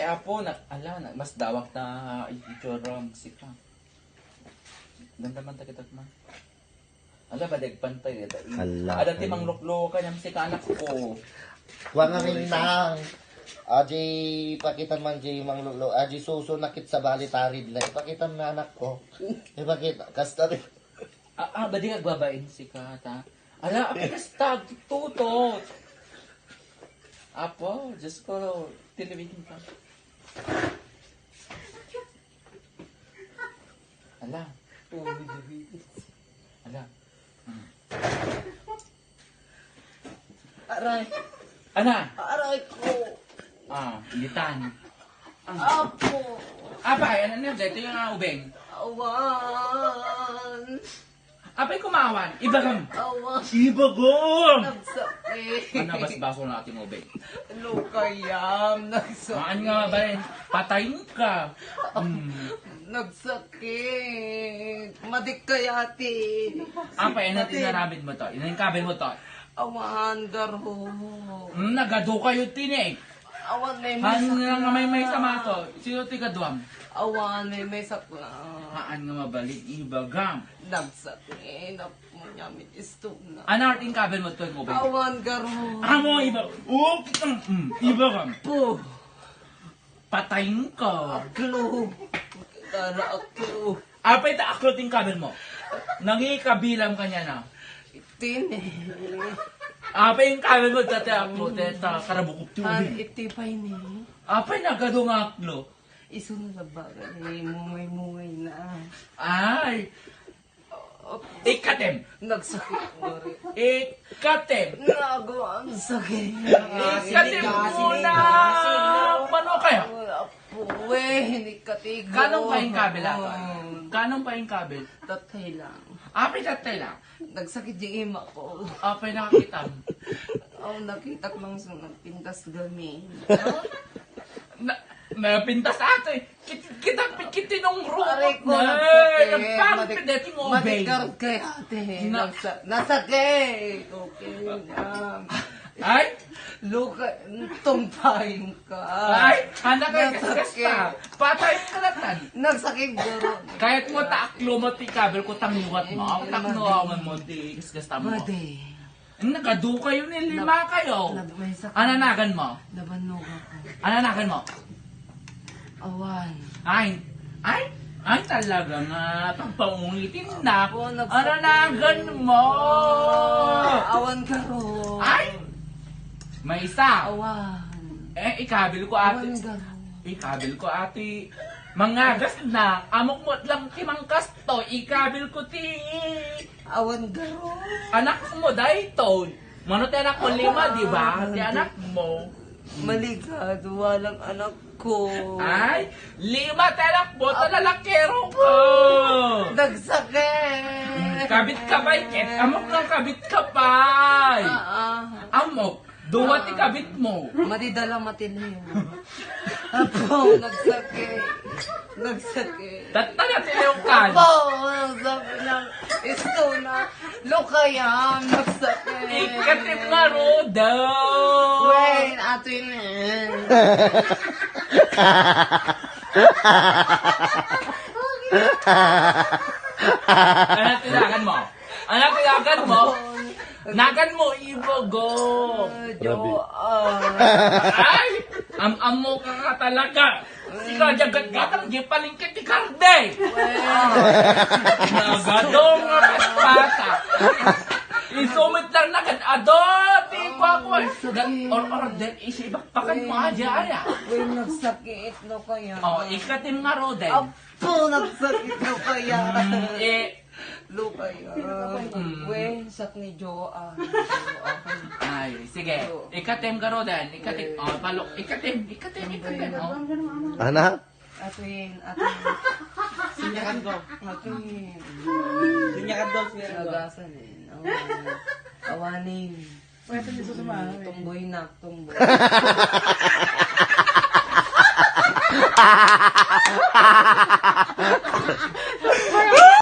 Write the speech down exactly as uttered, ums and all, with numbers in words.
Apo, na, ala, na, mas dawak na itsura mo, sika. Damdaman ta kita, ma. Ala, badig pantay, ito. Ala, adda ti ay. Mangluklo, kanyam, sika, anak ko. Kua nga rin na. Aji, pakita man, ji, mangluklo. Aji, suso na kit sa bali, tarid na. Ipakita na, anak ko. Ipakita. Kasta rin. Ah, ah, badig agbabain, sika, ta. Ala, apinas tag, tutot. Apo, Diyos ko, tiliwin ka. Ala. Ala. Hmm. Aray. Ana? Aray ko. Ah, ilitan. Apo. Apay, ano na, dito yung, ah, ubing? Awan. Apay kumawan, ibagam. Awan. Ibagam. Nagsakit. Ano, basbaso na ating ubing? Ano kayam? Nagsakit. Maan nga ba rin? Patayin ka. Hmm. Nagsakit. Madik kaya, ate. Apay, ano tinaramid mo to? Inangkabil mo to? Awan, garo. Hmm, nagadu kayo, tinik. Awan, may Haan maysa nga may, may sama to. Sino ti kaduam? Awan, may maysa ko. Haan nga mabalin, ibagam. Nagsakit, apo, nyamit, isto na. Ano, art in kabel mo to, mo, babe? Awan, garo. Amo, iba. Oh, mm, ibagam. Po. Patayin ka. Aklo. Tara, aklo. Apay ta aklo ti inkabel mo? Nangikabilam ka niya na. Tini. Apay inkabel mo, tata aklo, teta, karabukop ti Han, ubing. Iti pay ni. Apay nagadu nga aklo? Isu na labagan ni mungay-mungay na. Ay! Ikatem. Nagsakit, Lord. Ikatem. Nago, ang sakit. Ikatem muna. Mano kaya? Wala po, eh, hindi katigo. Kanong paing kabil ato? Kanong paing kabil? Tatay lang. Apay tatay lang. Nagsakit yung ima ko. Apay nakakitam. Oh, nakita ko lang sa nagpintas kami. Na, napintas ato eh. Kit-, kita, kitinong robot. Aray ko, na, nagsakit. Nagpangit Madi-, deti mo, madi babe. Karot kay ate. Na- Nasa-, nasakit. Okay na. Ay? Luka, tumpayin ka. Ay, handa ka, nasakit. Gasgas ta. Patay ka na tan. Nagsakit, guro. Kahit mo ta aklo mo ti kabel ko, tangluwat mo. Ang takno awan mo ti gasgas ta mo. Madi. Ang nagadu kayo ni lima kayo. Nab-, may sakit. Ananagan mo? Nabannog ako. Ananagan mo? Awan. Ay, ay, ay, talaga nga, pagpaungitin na. Ako, nagsakit. Ananagan mo? Awan garo. Ay, may isa. Awan. Eh, ikabil ko ati. Awan garo. Ikabil ko ati. Mangagas na. Amok mo lang ti mangkasto. Ikabil ko ti Awan garo. Anak mo daytoy. Mano ti anak mo? Lima, di ba? Ti anak mo. Maligado, walang anak ko. Ay, lima ti anak mo, ta lalakero ka. Nagsakit. Mm, kabit ka pay, Ket. Amok nga kabit ka pay. Ah, ah. Amok. Dua ti kabit mo. Madi dala, madi lima. Apo, nagsakit. Nagsakit. Tatta na ti leokan. Apo, nagsakit lang. Isto na. Lukayam, nagsakit. Ikatim nga roda. Wait, ato yun eh. Ano tinakan mo? Anak, nagan mo? Nagan mo, ibogo. Ah, jo, ah. Ay! Am-amo ka ka talaga. Sika, jagat-gatang, di palingkit ti karne. Nagadong nga paspata. Isumit lang na ado, ti kwakwa. Or, or, then, isibakpakan mo, aja, aya. Uy, nagsakit, no, kaya? Oh, ikatim nga roden. Apo, nagsakit, no, kaya? Mm, eh, Lukay, ah. Mm. Wen, sak ni Jo, ah, ni Jo, ah. Ay, sige. Jo. Ikatim ka, Rodan. Ikatim. Eh. Oh, palok. Ikatim, ikatim, ikatim. Oh. Ana? Atin, atin. Sinyakan ko. Atin. Sinyakan daw, sinyakan ko. Nagasan eh. Awanin. Awanin. Pwede niyo susumahan, eh. Tumboy na, tumboy.